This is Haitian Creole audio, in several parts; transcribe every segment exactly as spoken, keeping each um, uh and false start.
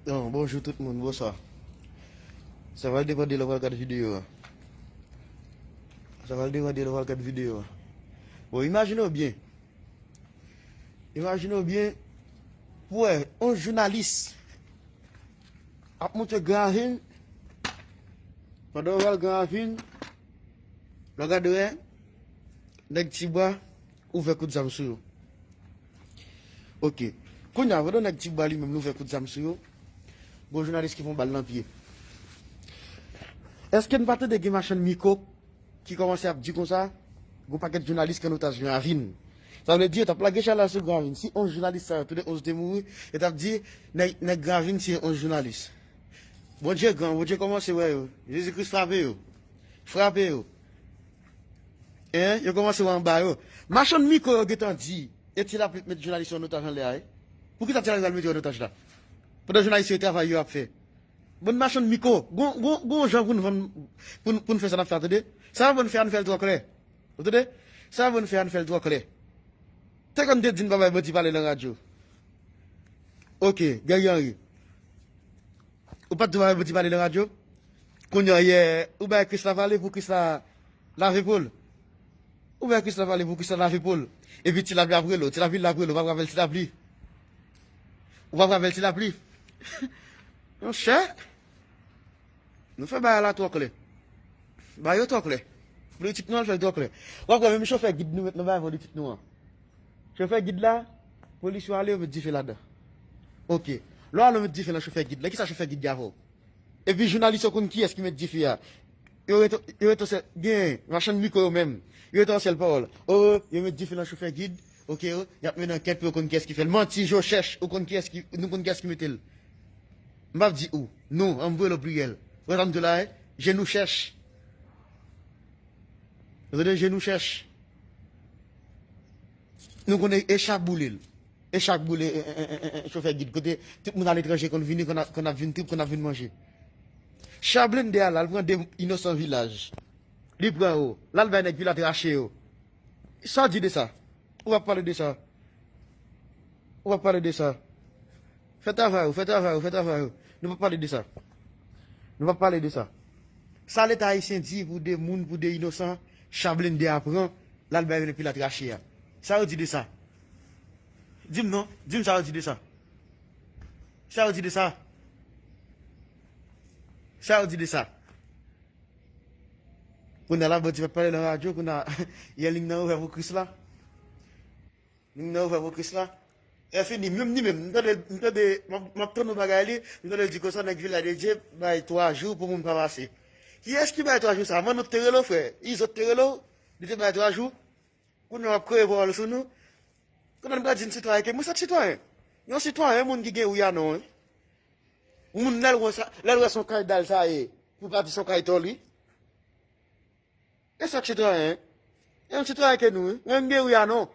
Bon, bonjou tout moun, bonswa. Sa va depann de lè w pral gad videyo a. Sa va depann de lè w pral gad videyo a. Bon, imajine w byen. Imajine w byen, pou wè, yon jounalis ap monte Gran Ravin, pandan w pral Gran Ravin, lè w gade wè, nèg Tibwa ouvè kout zam sou yo. Ok. Kounye a, pandan nèg Tibwa li menm li ouvè kout zam sou yo, gon jounalis ki fè yon bal nan pye. Èske n pa tande gen machann mikwo ki kòmanse ap di konsa, gon pakèt jounalis ki an otaj nan ravin. Sa vle di, yo t ap lage chalè sou Gran Ravin. Si onz jounalis sa yo, tou de onz te mouri, yo t ap di, nèg, nèg Gran Ravin tiye onz jounalis. Bondye gran, Bondye kòmanse wè yo. Jezi Kris frape yo. Frape yo. Hein? Yo kòmanse wè anba yo. Machann mikwo yo gentan di, e Ti Lapli met jounalis yo an otaj anlè a, wi. Poukisa Ti Lapli al mete yo an otaj la? Pandan jounalis yo travay yo ap fè. Bann machann mikwo. Gon, gon, gon jan pou n vann, pou n, pou n fè sa n ap fè a, tande. Sa yo ban n fè a, n fè l twò klè. Ou tande? Sa yo ban n fè a, n fè l twò klè. Te konn te di n pa bay bandi pale nan radyo. Ok, Guerrier Henry. Ou pa t di w pa bay bandi pale nan radyo? Kounye a, yè, ou bay Kris la pale pou Kris la lave po l. Ou bay Kris la pale pou Kris la lave po l. Epi Ti Lapli ap rele w, Ti Lapli la ap rele w, ou pa p rapèl Ti Lapli. Ou pa p rapèl Ti Lapli. Monchè, nou fè bagay la twò klè. Bagay yo twò klè. Politik nou an fè l twò klè. W ap wè menm chofè gid nou met nan bagay politik nou an. Chofè gid la, polis yo ale, yo met dife ladan. Ok. Lè w ale, yo met dife nan chofè gid la. Kisa chofè gid di avè w? Epi jounalis yo konn kiyès ki met dife a. Yo rete, yo rete sèl, gen machann mikwo yo menm. Yo rete yon sèl pawòl. O, yo met dife nan chofè gid. Ok, o, y ap mennen ankèt pou yo konn kiyès ki fè l. Manti, je cherche, ou konn kiyès ki, nou konn kiyès ki mete l. M p ap di ou. Nou, an m voye l o pliyèl. Ou wè sa m di w la, e? Je nous cherche. Ou tande, je nous cherche. Nou konnen e chak boule l. E chak boule, e, e, e, e, e, chofè gid. Kote tout moun aletranje konn vini, konn ap, konn ap vin trip, konn ap vin manje. Cha blende a la, l pran de inosan vilaj. Li pran yo. L al bay nèg Pilat rache yo. Sa w di de sa? Ou p ap pale de sa. Ou p ap pale de sa. Fè travay ou, fè travay ou, fè travay ou. Nou p ap pale de sa. Nou p ap pale de sa. Sa Leta ayisyen di pou de moun, pou de inosan, cha blende a pran, l al bay Pilat rache a. Sa yo di de sa? Di m non, di m sa yo di de sa. Sa yo di de sa? Sa yo di de sa? Kounye a la, bandi pa t pale nan radyo, kounye a, yè liy nan ouvè pou Kris la. Liy nan ouvè pou Kris la. E fini, menm li menm, m tande, m tande, m ap, m ap tann yon bagay li, m tande l di konsa, nèg Vilaj de Dye bay twa jou pou moun pa pase. Kiyès ki bay twa jou sa? Manno te rele w, frè. Izo te rele w, li te bay twa jou. Kounye a w ap kreye pawòl sou nou. Kounye a n pral di n sitwayen ke mwen, se sitwayen. Yon sitwayen, moun ki gen wi a non, wi. Moun lè l wè sa, lè l wè se yon kay dal sa ye, pou pa di se yon kay tòl, wi. E sa k sitwayen, wi. E yon sitwayen ke nou, wi. Mwen m gen wi a non.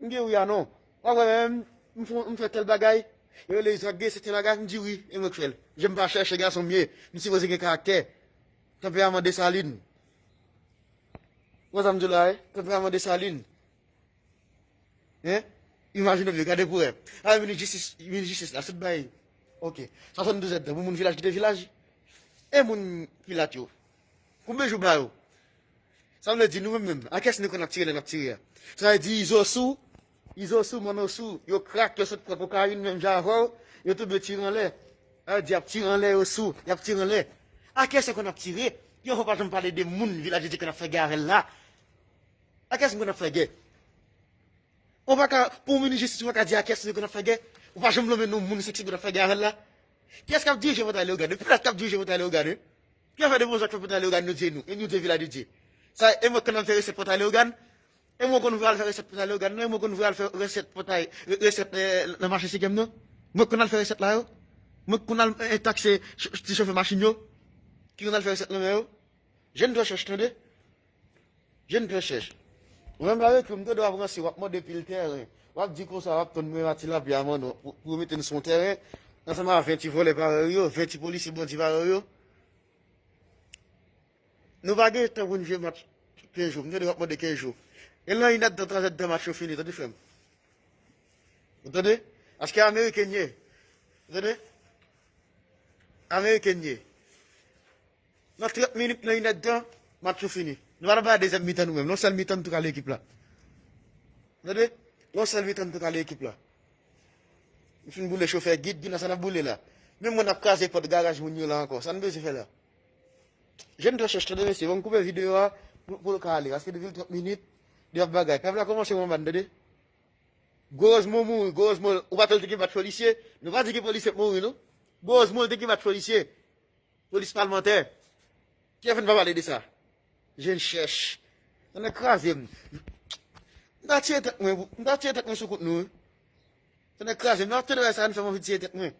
M gen wi a non. W ap wè menm, m fè, m fè tèl bagay. Yo rele Isaac Gay, se tèl bagay, m di wi, e mwen k fè l. Je m pa chèche, gason m ye. M sipoze gen karaktè. Tanperaman Desalin. Wè sa m di w la, wi. Tanperaman Desalin. Hein? Imajine w byen, gade pou wè. A, minis jistis, minis jistis la, sot bay. Ok. Swasanndouz èdtan pou moun Vilaj kite Vilaj. E moun Pilat yo? Konbyen jou ba yo? Sa vle di nou menm menm, a kiyès nou konn ap tire lè n ap tire a? Sa vle di Izo sou, Izo sou, Manno sou, yo krak, yo sot pran kokayin menm jan avè w, yo tonbe tire anlè. Sa vle di y ap tire anlè, yo sou, y ap tire anlè. A kiyès yo konn ap tire? Yo pa janm pale de moun Vilaj de Dye konn ap fè gè avè l la. A kiyès m konn ap fè gè? Ou pa ka, pou yon minis jistis, ou pa ka di a kiyès nou konn ap fè gè? Ou pa janm lonmen non moun seksi konn ap fè gè avè l la? Kiyès k ap dirije Pòtay Leyogàn? Pilat k ap dirije Pòtay Leyogàn, wi. Ki afè de Bondye k fè Pòtay Leyogàn, nou di e nou, e nou di e Vilaj de Dye? Sa, e mwen konn al fè resèt Pòtay Leyogàn? E mwen konn vre al fè resèt Pòtay Leyogàn, non? E mwen konn vre al fè resèt Pòtay, re-, resèt, eh, nan mache Sikyèm, non? Mwen konn al fè resèt la yo? Mwen konn al, eh, takse ch-, ti chofè machin yo? Ki konn al fè resèt nan men yo? Je n twò chèch, tande. Je n twò chèch. Ou menm la, yo ekri w, m tande w ap ranse, w ap mande pil tèren. W ap di konsa, w ap tann mwen a Ti Lapli a Manno pou, pou yo mete n sou yon tèren, ansanm a ven ti vòlè parèy yo, ven ti polisye bandi parèy yo. Nou pa gen tan pou n jwe match kenz jou. M tande w ap mande kenz jou. E lan inèdtan, twa zèdtan match yo fini, tande frè m. Ou tande? Paske ameriken ye. Tande? Ameriken ye. Nan trant minit, nan inèdtan, match ou fini. Nou pa nan bay dezyèm mitan nou menm. Nan sèl mitan nou tou kale ekip la. Tande? Nan sèl mitan nou tou kale ekip la. Nou fin boule chofè gid, gid nan sa n ap boule la. Menm mwen n ap kraze pòt garaj moun yo la ankò. Sa n bezwen fè la? Jèn trè chèch, tande mesye, ban m koupe videyo a pou, pou l ka ale. Paske depi l trant minit, li ap bagay. Pèp la kòmanse wè anba n, tande? Gwo Rozmo mouri, Gwo Rozmo, ou pa tande te gen bat polisye? Nou pa di gen polisye k mouri, non? Gwo Rozmo te gen bat polisye. Polis palmantè. Kiyès vin pa pale de sa? Jèn chèch. Tande kraze m. M ta tiye tèt mwen, m ta tiye tèt mwen sou kont nou, wi. Tande kraze m. Nan tande sa, nou fè m anvi tiye tèt mwen.